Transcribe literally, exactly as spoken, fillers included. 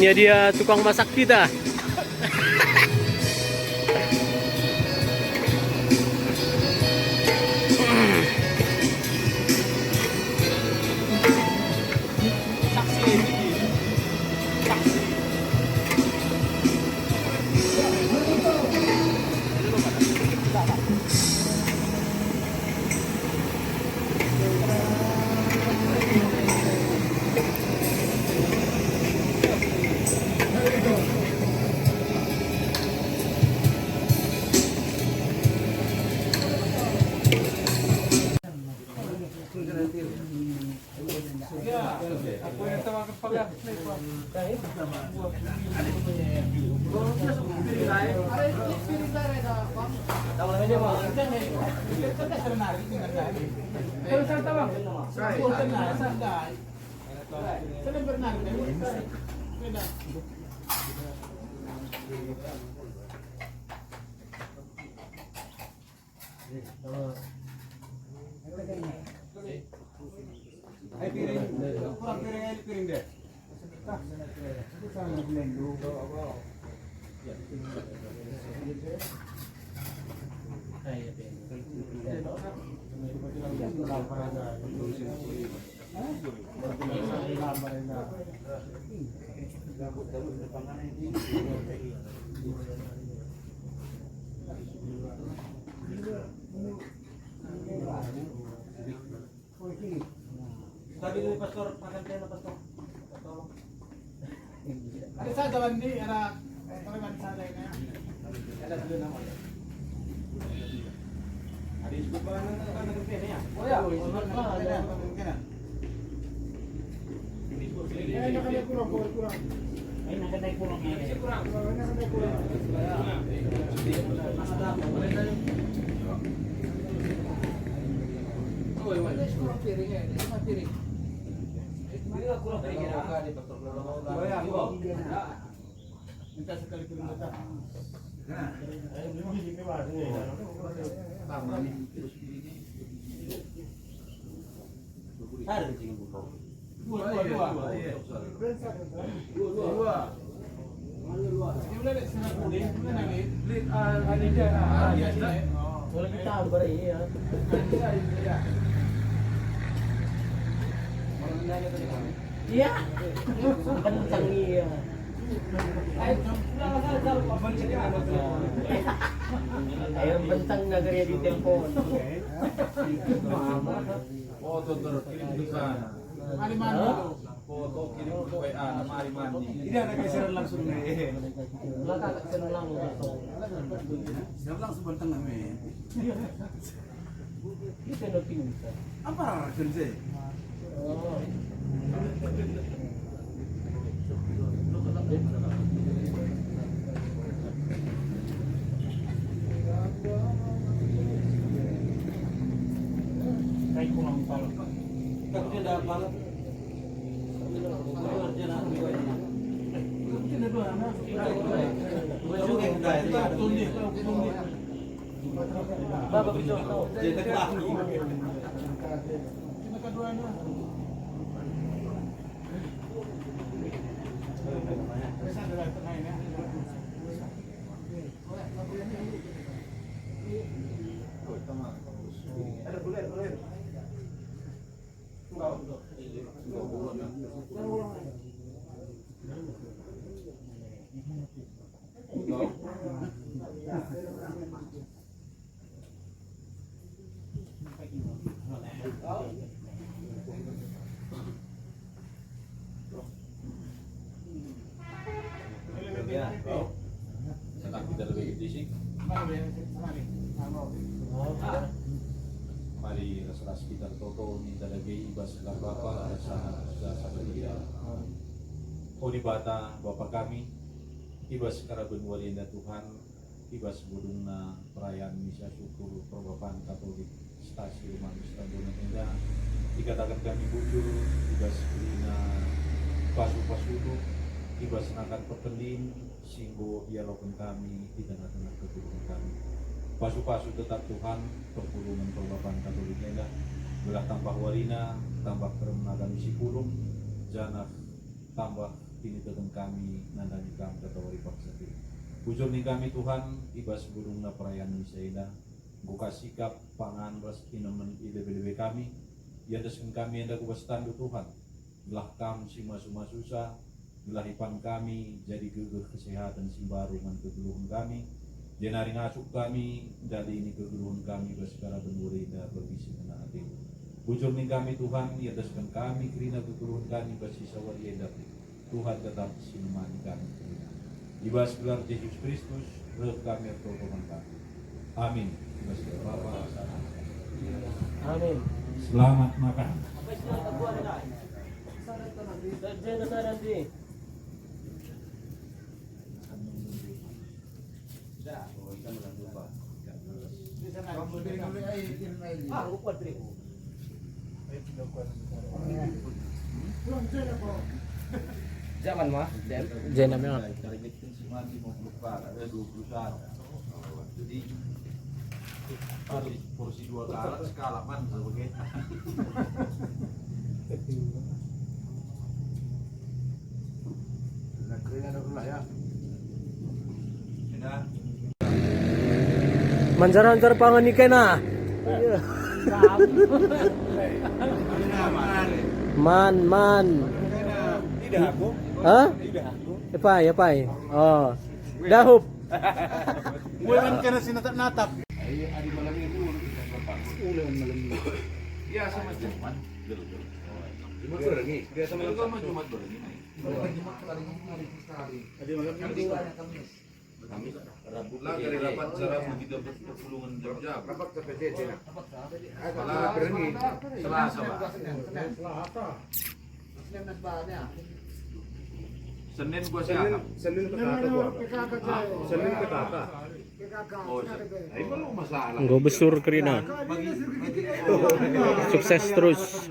Jadi, ya, tukang masak kita. Ai piring, kurang piring, ai piring deh. Tadi dari pastor makan tena pastor. Tolong. Ada saja, Bandi, ada, eh, preman saja ini. Ada dua nama. Ada disebut mana, mana, mana, ya? Oh ya, disebut mana, mana, mana. Minta sekali kirim datang. Ada kencing buka. Dua, dua, dua. Dua, dua. Ini udah dek, sana kuning, mana nih? Lit, ah, ada dia, ah, ada dia. Boleh kita beri, ya. Iya. Kencang, iya. Ayo kencang, nagari di telepon. Foto terkirim ke sana. Mari mandi. Foto kirim ke W A, mari mandi. Ini ada geseran langsung nih. Maka akan langsung. Siap langsung bertengah, men. Kita no pinter. Apa kerja? Oh. Saya kurang tahu. Tapi dia dah malam. Senang kita lebih fisik. Mari ras-ras kita toto ninta dage i bas gelar Bapa, ras Anak, ras Roh Sahabat. O Dibata, Bapa kami, i bas karaben wari enda Tuhan, i bas bodungna perayaan Misa Syukur Perbapan Katolik Stasi Romanus Tambunan enda, ikataken kami bujur i bas kerina pasu-pasuNdu, i bas nakan pertendin si enggo ialoken kami i tengah-tengah kegeluhen kami. Pasu-pasu tetap Tuhan, perpulungen Perbapan Katolik enda, gelah tambah warina, tambah keremna kami si pulung, janah tambah Kiniteken kami nandangi Kam kata wari paksa pe. Bujur nina kami, Tuhan, i bas gedungna perayaan misa enda, enggo Ka sikap pangan ras inemen i lebe-lebe kami. Iendesken kami enda ku bas tanNdu, Tuhan, gelah Kam si masu-masusa, gelah ipan kami jadi gegeh kesehaten si mbaru man kegeluhen kami, jenari ngasup kami ndalini kegeluhen kami bas karaben wari enda bagi si ngena ateNdu. Bujur nina kami, Tuhan, iendesken kami kerina kegeluhen kami bas si sawari enda pe. Tuhan tetap si nemani kami kerina. I bas gelar Jesus Kristus, reh kami ertoto man Bapa. Amin. I bas gelar Bapa, Anak, Amin. Selamat makan. Zaman mah, Dem. Zaman mah. Jadi, porsi, porsi dua kalak, sekalak man, sebagai. Nah, kerina dulu lah, ya. Manjar-anjar pangan ikena. Man, man. Tidak aku. Hah? Tidak aku. Epai, epai. Oh. Dahup. Gue kan kena si natap-natap. Iya, adi malam minggu. Udah malam minggu. Biasa macam man. Jumat berengi. Biasa malam Jumat berengi. Jumat berengi. Adi malam minggu. Kamis, Rabu, lah, kali rapat sarabu kita ber-, perpulungan jam-jam. Rapat ke P C C, nah. Malah berani. Selasa, Pak. Senin, Senin. Senin, Senin. Senin gua Senin, siap. Senin P K K gua. P K K. Senin P K K. Oh, Senin. Ayo, belum masalah. Enggo besur kerina. Bagi, bagi. Sukses terus.